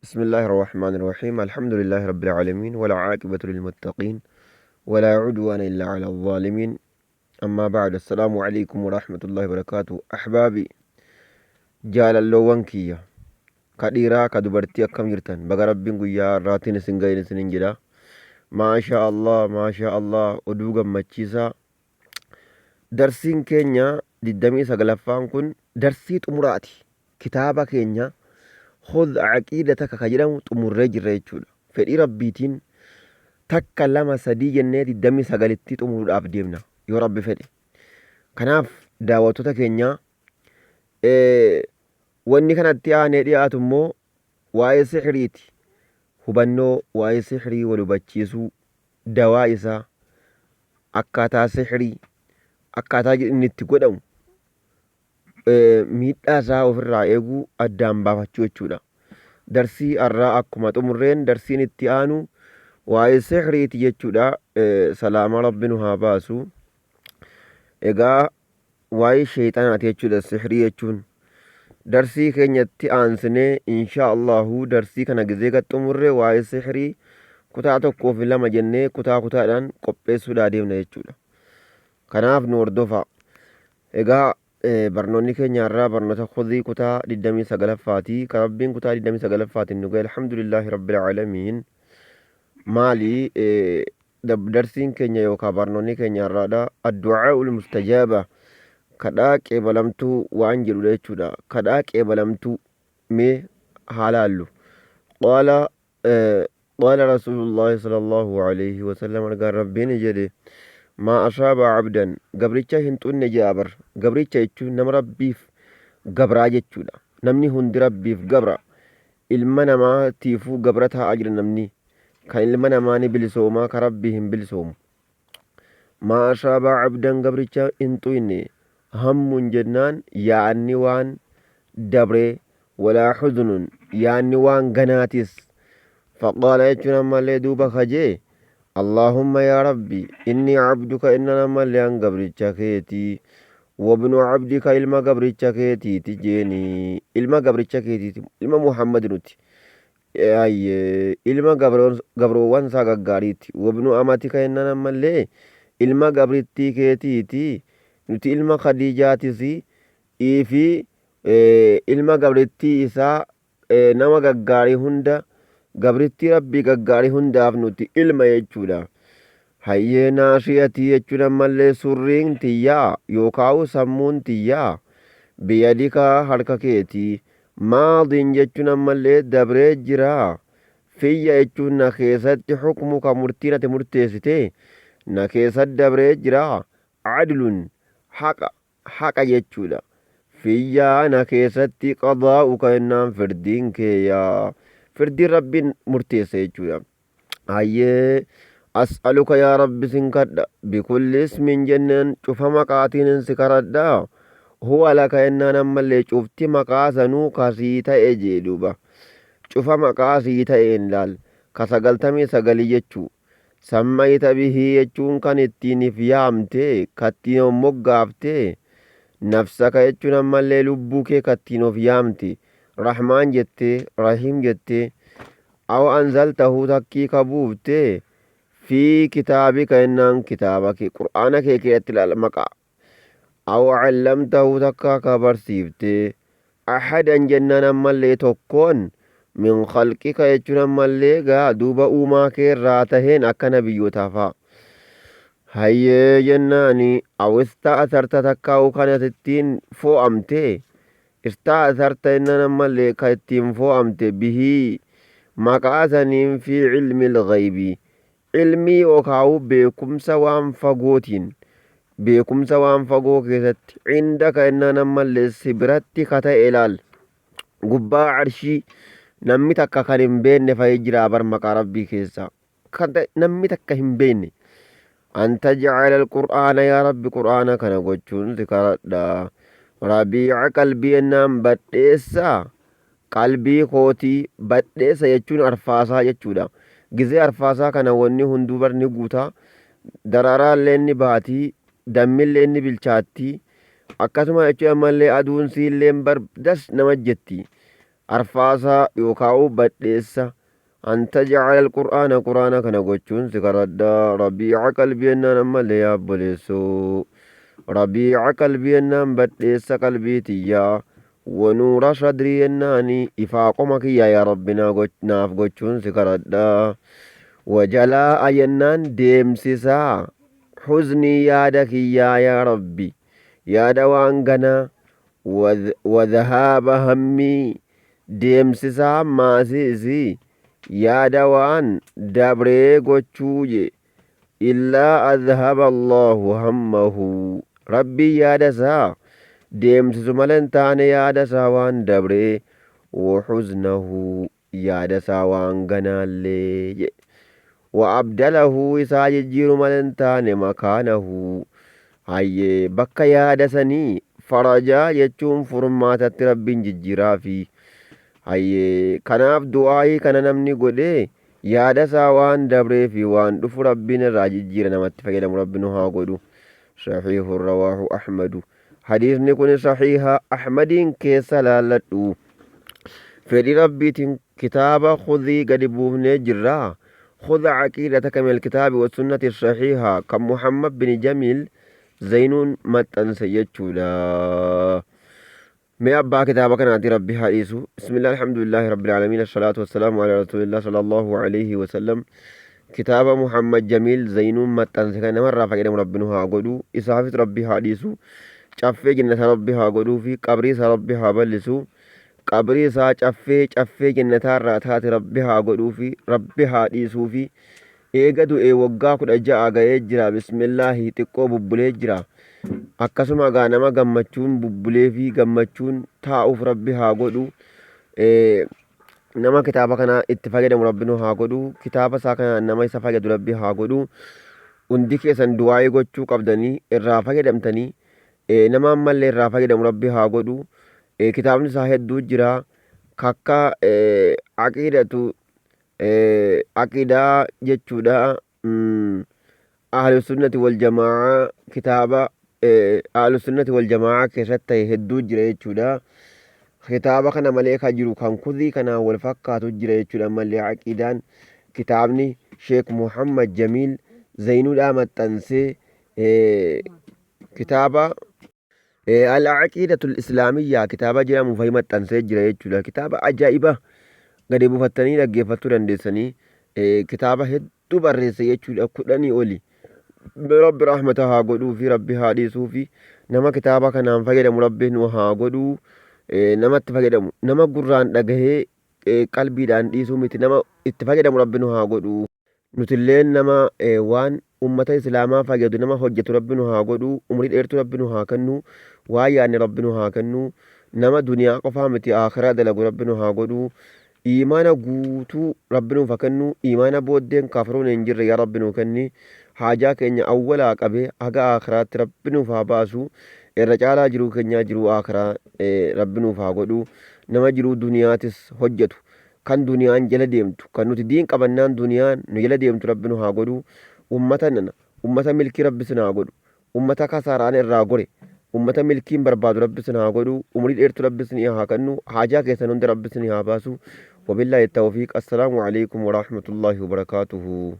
بسم الله الرحمن الرحيم الحمد لله رب العالمين ولا عاقبة للمتقين ولا عدوان إلا على الظالمين أما بعد السلام عليكم ورحمة الله وبركاته أحبابي jaalalloowwan kiyya ka dhiiraa ka dubartii akkam jirtan baga rabbiin guyyaa har'aatiin isin ga'een isinin jedha maashaa Allah maashaa Allah oduu gammachiisaa darsiin keenya 29ffaan kun darsii xumuraati kitaaba keenya khudh aqiidataka ka jedhamu xumurree jirra jechuudha fedhii rabbiitiin takka lama sadii jennee 29tti xumuruudhaaf deemna yoo rabbi fedhe kanaaf daawwattoota keenya Wanni kanatti aanee dhiyaatu immoo waa'ee sihriiti. Hubannoo waa'ee sihrii wal hubachiisuu, dawaa isaa, akkaataa sihrii, akkaataa inni itti godhamu, miidhaa isaa ofirraa eeguu addaan baafachuu jechuudha. Darsii har'aa akkuma xumurreen darsiin itti aanu waa'ee sihriiti jechuudha. Salaama Rabbi nu haa baasu. Egaa waa'ee sheeyxanaati jechuudha sihrii jechuun. Darsii keenyatti aansinee inshaa Allahu darsii kana gizee gad xumurre waa'ee sihrii kutaa tokkoo fi lama jennee kutaa kutaadhaan qopheessuudhaa deemna jechuudha. Kanaaf nu hordofaa. Egaa barnoonni keenya har'aa barnoota khudii kutaa 29ffaati. Ka Rabbiin kutaa 29ffaatiin nu gahe alhamdulillaahi rabbil aalamiin. Maali Darsiin keenya yookaa barnoonni keenya har'aadha addu'aa'ul mustajaaba kadhaa qeebalamtuu waan jedhudha jechuudha. Kadhaa qeebalamtuu mee haa laallu. Qaala qaala rasuulullaahi sallallahu alayhi wasallam argaan rabbiin jedhe maa asaaba abdan gabricha hin xunne jedha bar gabricha jechuun nama rabbiif gabraa jechuudha. Namni hundi rabbiif gabra. Ilma namaa tiifuu gabra taa'aa jira namni. Kan ilma namaa ni bilisoomaa ka Rabbii hin bilisoomu. Maa asaaba abdan gabricha hin xuyne hammun jennaan yaanni waan dabree walaa huzunun yaanni waan ganaatis faqaala jechuun ammallee duuba kajee Allaahumma yaa Rabbi innii abduka innan ammallee an gabricha keetii wabnu abdika ilma gabricha keetiiti jeeni ilma gabricha keetiiti ilma Muhammad nuti Ayye ilma gabroowwan isaa gaggaariiti wabnu amatika innan ammallee ilma gabrittii keetiiti nuti ilma Khadiijaatis fi ilma gabrittii isaa nama gaggaarii hunda gabrittii rabbii gaggaarii hundaaf nuti ilma jechuudha. Hayyee naasiyatii jechuun ammallee surriin tiyyaa yookaa'u sammuun tiyyaa biyadika harka keetii maadiin jechuun ammallee dabree jira. Fiyya jechuun na keessatti hukmuka murtiin ati murteessite na keessatti dabree jira. Adlun haqa haqa jechuudha. Fiyya na keessatti qadaa'uka jennaan firdiin kee yaa firdiin rabbiin murteesse jechuudha. Hayyee as'aluka yaa rabbi sin kadha bikulli ismin jennaan cufa maqaatiin si karadha huwa laka jennaan ammallee cufti maqaa sanuu ka sii ta'e jee duuba cufa maqaa sii ta'een laal ka sagaltamii sagalii jechuu Sammayta bihii jechuun kan ittiin if yaamte, ka ittiin of moggaafte, nafsaka jechuun ammallee lubbuu kee ka ittiin of yaamte, Rahmaan jettee, Rahiim jettee, aw anzaltahu takkii ka buufte, fii kitaabika jennaan kitaaba kee, qur'aana kee keessatti ilaala maqaa. Aw allamtahu takkaa ka barsiifte, ahadan jennaan ammallee tokkoon min khalqika jechuun ammallee gaa duuba uumaa kee irraa taheen akka nabiyyootaa fa'a. Hayyee jennaani aw ista'asarta takkaa'u kan asittiin foo'amte ista'asarta jennaan ammallee ka ittiin foo'amte bihii maqaa saniin fi ilmil ghaybii Ilmii yookaa'u beekumsa waan fagootiin, beekumsa waan fagoo keessatti, cindaka jennaan ammallee si biratti ka ta'e laal. Gubbaa arshii namni takka kan hin beekne fa'i jira bar maqaa Rabbii keessaa. Kan ta'e namni takka hin beekne. An taj'ala al-Qur'aana yaa Rabbi Qur'aana kana gochuun si kadhadha. Rabii'a qalbii jennaan badheessaa. Qalbii kootii badheessa jechuun arfaasaa jechuudha. Gizee arfaasaa kana wanni hunduu bar ni guuta. Daraaraallee ni baati, dammillee ni bilchaatti. Akkasuma jechuun ammallee aduun siilleen bar das nama jetti. Arfaasaa yookaa'u badheessa. An tajcala alqur'aana, qur'aana kana gochuun si kadhadha, rabiica qalbii jennaan, ammallee yaa obboleessoo, rabiica qalbii jennaan badheessa qalbii tiyyaa, wanuura sadrii jennaani ifaa qoma kiyyaa, yaa Rabbi naaf gochuun si kadhadha. Wajalaa'a jennaan deemsisaa huznii, yaada kiyyaa, yaa Rabbi, yaada waan ganaa, wadhahaaba hammii, deemsisaa maasiisi yaada waan dabree gochuu je. Illaa adhaba Allaahu hammahu, Rabbiin yaada isaa deemsisu malee hin taane yaada isaa waan dabree, wahuznahu, yaada isaa waan ganaallee je. Wa abdalahu, isaa jijjiiru malee hin taane, makaanahu, hayyee, bakka yaada sanii, farajaa jechuun furmaatatti Rabbiin jijjiiraafi. Hayyee, kanaaf du'aa'ii kana namni godhee yaada isaa waan dabree fi waan dhufu Rabbiin irraa jijjiira. Namatti fayyadamu Rabbi nu haa godhu. Sahiihun rawaahu Ahmadu. Hadiisni kun sahiiha, Ahmadiin keessa laalladhu. Fedhii Rabbiitiin kitaaba khudhii gadi buufnee jirra. Khudh aqiidataka min alkitaabi wassunnati sahiiha kan Muhammad bin Jamiil Zaynuun maxxanse jechuudha. Mee abbaa kitaaba kanaati Rabbi haa dhiisu. Bismillah, alhamdulillahi rabbil aalamiin, assalaatu wassalaamu ala rasuulillah sallallahu alayhi wasallam. Kitaaba Muhammad Jamiil Zaynuun maxxanse kan namarraa fayyadamu Rabbi nu haa godhu. Isaafis Rabbi haa dhiisu. Caffee jannata Rabbi haa godhuu fi qabrii isaa Rabbi haa bal'isu. Qabrii isaa caffee jannataarraa taate Rabbi haa godhuu fi Rabbi haa dhiisuu fi eega du'ee waggaa 16 ga'ee jira. Bismillaahi, xiqqoo bubbulee jira. Akkasuma gaa nama gammachuun bubbulee fi gammachuun taa'uuf Rabbi haa godhu. Nama kitaaba kana itti fayyadamu Rabbi nu haa godhu. Kitaaba isaa kana nama isa fayyadu Rabbi haa godhu. Hundi keessan du'aa'ii gochuu qabdanii irraa fayyadamtanii nama ammallee irraa fayyadamu Rabbi haa godhu. Kitaabni isaa hedduu jira. Kakka aqiidatu aqiidaa jechuudha. Ahlu sunnati wal jamaa'a, kitaaba ahlu sunnati wal jamaa'a keessatti ta'e hedduu jira jechuudha. Kitaaba kana malee kan jiru kan kudii kanaan wal fakkaatu jira jechuudha. Malee aqiidaan kitaabni Sheek Muhammad Jamiil Zaynuudhaa maxxansee kitaaba Al-Aqiidatul Islaamiyyaa kitaaba jedhamu fa'i maxxansee jira jechuudha. Kitaaba ajaa'iba gadi buufattanii dhaggeeffachuu dandeessanii, kitaaba hedduu barreesse jechuudha, 10 oli. Rabbi rahmata haa godhuu fi Rabbi haa dhiisuu fi nama kitaaba kanaan fayyadamu Rabbi nu haa godhuu. Namatti fayyadamu, nama gurraan dhagahee qalbiidhaan dhiisuu miti, nama itti fayyadamu Rabbi nu haa godhu. Nutilleen nama waan ummata islaamaa fayyadu nama hojjetu Rabbi nu haa godhu. Umrii dheertuu Rabbi nu haa kennu. Waan yaadne Rabbi nu haa kennu. Nama duniyaa qofaa miti aakhiraa dalagu Rabbi nu haa godhu. Iimaana guutuu Rabbi nuuf haa kennu. Iimaana booddeen kafiruun hin jirre yaa Rabbi nuu kenni. Haajaa keenya awwalaa qabee haga aakhiraatti Rabbi nuuf haa baasu. Irra caalaa jiruu keenyaa jiruu aakhiraa Rabbi nuuf haa godhu. Nama jiruu duniyaatis hojjetu, kan duniyaan jala deemtu, kan nuti diin qabannaan duniyaan nu jala deemtu Rabbi nu haa godhu. Ummata nana, ummata milkii Rabbi sin haa godhu. Ummata kasaaraan irraa gore, ummata milkiin barbaadu Rabbi sin haa godhu. Umrii dheertu Rabbi isinii haa kennu. Haajaa keessan hunda Rabbi isinii haa baasu. Wabillaahi tawfiiq. Assalaamu alaikum warahmatullaahi wabarakaatuhu.